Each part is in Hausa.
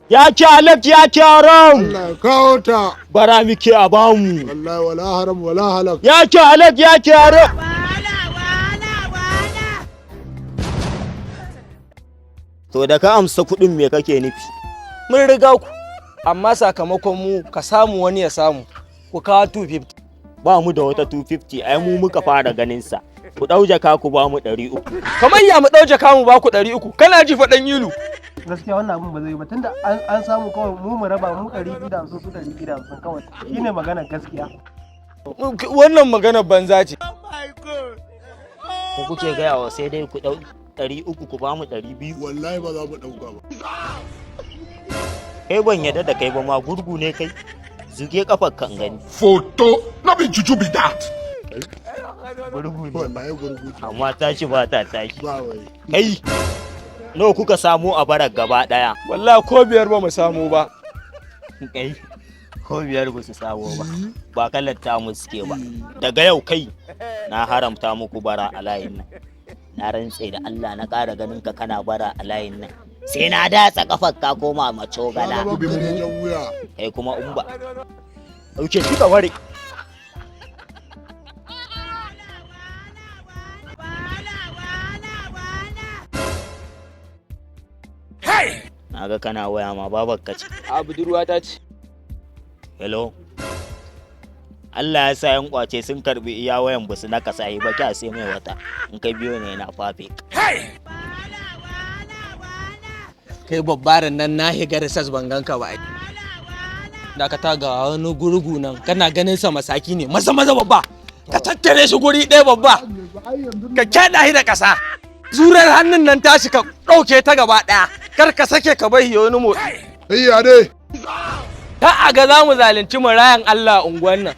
Ya ci halak, ya ci haram. Allah ya kawo ta. Bara muke a bamu. Wallahi wala haram wala halak. Ya ci halak, ya ci haram. To da ka amsa kuɗin, me kake nufi? Mun riga ku, amma sakamakon mu ka samu, wani ya samu, ku kawo 250. Ba mu da wata 250, ai mu muka fara ganin sa. Ku ɗau jaka ku ba mu 300. Kamar ya mu ɗau jaka mu ba ku 300? Kana ji faɗan ilu. Gaskiya wannan abun ba zai yi ba, tunda an samu, kawai mu mu raba, mu 250, su 250, kawai shine magana gaskiya. Wannan maganar banza ce. Ku kuke gaya wa, sai dai ku ɗau 300 ku ba mu 200. Wallahi ba za mu ɗauka ba. Kai, ban yadda da kai ba ma, gurgu ne kai. Zuge kafar kan gani. Photo, no be juju be that. Gurgu ne. Wallahi gurgu ce. Amma tashi ba ta tashi. Ba wai. Kai, nawa kuka samu a barar gaba ɗaya? Wallahi ko biyar ba mu samu ba. Kai, ko biyar ba su samu ba. Ba kalanta mu suke ba. Daga yau kai, na haramta muku bara a layin nan. Na rantse da Allah, na ƙara ganin ka kana bara a layin nan, sai na datsa kafar ka koma macogala. Ka zama kare jan wuya. Kai kuma in ba dauke shi ka ware. Na ga kana waya ma, babar ka ce? A, budurwa ta ce. Hello. Allah ya sa yan kwace sun karbi iya wayan, basu na kasa yi ba, kya sai mai wata. In ka biyo ne na fafe ka. Kai, babbaran nan na higa risas, ban ganka ba ai. Dakata, ga wani gurgu nan, kana ganin sa masaki ne. Maza maza babba, ka tattare shi guri ɗaya, babba, ka kyaɗa shi da ƙasa. Zurar hannun nan tashi ka ɗauke ta gaba ɗaya, kar ka sake ka bai wani motsi. Iya dai. Ta a ga za mu zalunci marayan Allah a unguwan nan.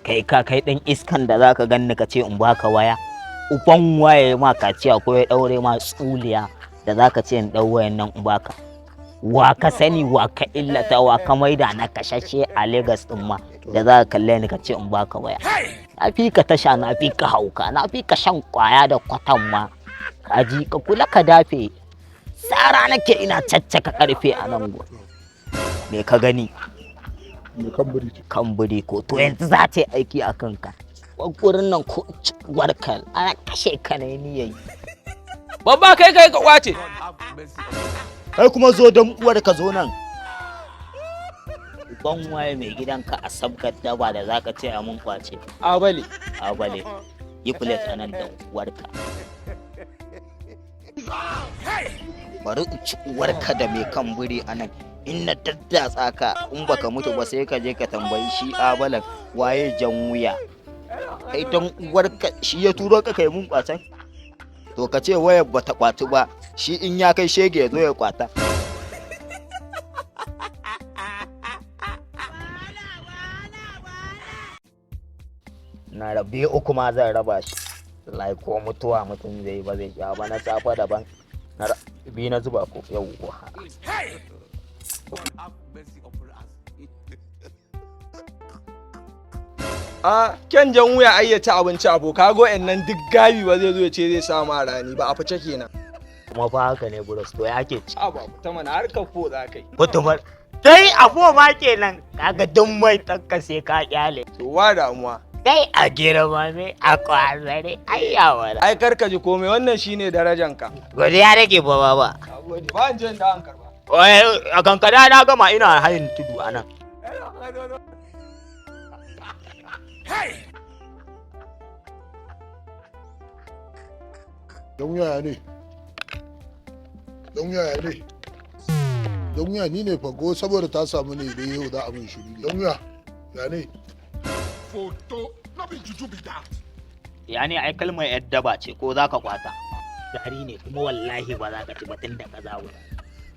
Kai, ka kai dan iskan da zaka ganni ka ce in baka waya. Uban waye ma kaciya ko ya daure ma tsuliya da zaka ce in dau wayan nan in baka? Wa ka sani, wa ka illata, wa ka maida na kashashe a Lagos din ma da za ka kalle ni ka ce in baka waya? Na fi ka tasha, na fi ka hauka, na fi ka shan kwaya da kwatan ma. Ka ji, ka kula ka dafe. Tsara nake ina caccaka karfe a nan gurin. Me ka gani? Me kan biri ce. Kan biri ko? To yanzu za ta yi aiki a kanka gurin nan ko warkar ana kashe ka ne ni yayi. Babba, kai kai ka kwace. Kai kuma zo don uwar ka, zo nan. Uban waye mai gidanka a sabgar daba da zaka ce a mun kwace? A bale. A bale, yi plate a nan da uwarka. Bari in ci uwarka da mai kan biri a nan. In na daddatsa ka, in baka mutu ba, sai ka je ka tambayi shi abalan waye jan wuya. Kai, don uwarka, shi ya turo ka kai mun kwacen? To ka ce wayar bata kwatu ba, shi in ya kai shege ya zo ya kwata. Na rabe uku ma zan raba shi. Lai, ko mutuwa mutum zai ba zai sha ba. Na safe daban, na biyu na zuba ko yauwa. A kyan jan wuya ai ya ci abinci abo kago nan duk gabi ba zai zo ya ce zai sa ma rani ba, a fice kenan. Kuma fa haka ne buros, to ya ake ci? A ba ta mana har ka fo za kai. Kutumar dai abu ma kenan, kaga duk mai takka sai ka kyale. To wa damuwa. Dai a girma ne a kwazare ai ya wala. Ai kar ka ji komai, wannan shine darajanka. Godiya nake ba baba. Nagode. Ba in je in da an karba. Wai, a kankana na gama, ina hayin tudu anan. Jan wuya ya ne. Jan wuya ya ne. Jan wuya, ni ne fa ko saboda ta samu ne dai yau za a min shiru. Jan wuya ya ne. Photo, no be juju be that. Ya ne, ai kalmar yar daba ce, ko za ka kwata gari ne? Kuma wallahi ba za ka ci batun da ka zawo.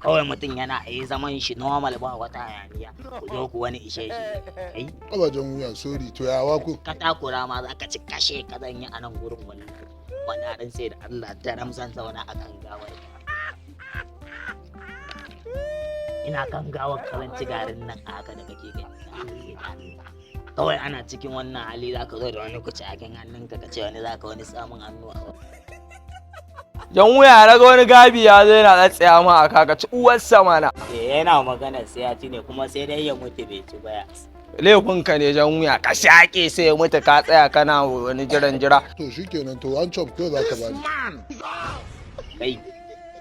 Kawai mutum yana a yi zaman shi normal, ba wata hayaniya, ku zo ku wani ishe shi kai. Aba jan wuya, sorry, to ya wa ku. Ka takura ma za ka ci, kashe ka zan yi a nan gurin wallahi. Wani ran sai da Allah daram zan zauna a kan gawar. Ina kan gawar karanci garin nan a haka da kake gani. Na rantse da Allah. Kawai ana cikin wannan hali za ka zo da wani kuci a kan hannunka, ka ce wani za ka wani samun hannu a wani. Jan wuya, na ga wani gabi ya zo yana tsatsaya ma a kaka, ci uwarsa mana. Eh, yana magana sai ya ci ne, kuma sai dai ya mutu bai ci ba ya. Laifinka ne, jan wuya, ka shaƙe sai ya mutu, ka tsaya kana wani jiran jira. To shikenan, to one chop kawai za ka bani. Kai,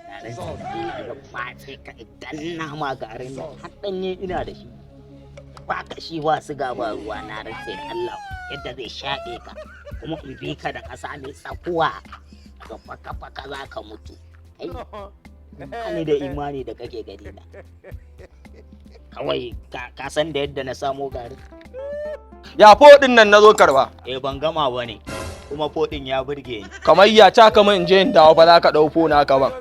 na rantse da Allah zan matse ka idan na ma garin nan har ɗanye ina da shi. Ba ka shi ba siga ba ruwa, na rantse da Allah yadda zai shaƙe ka, kuma in bi ka da ƙasa mai tsakuwa ga faka faka za ka mutu. Kai, ba ni da imani da kake gani na. Kawai ka san da yadda na samo garin. Ya 4 ɗin nan na zo karba. Eh, ban gama ba ne, kuma 4 ɗin ya burge ni. Kamar ya ca kamar in je in dawo fa za ka ɗau 4 naka ban.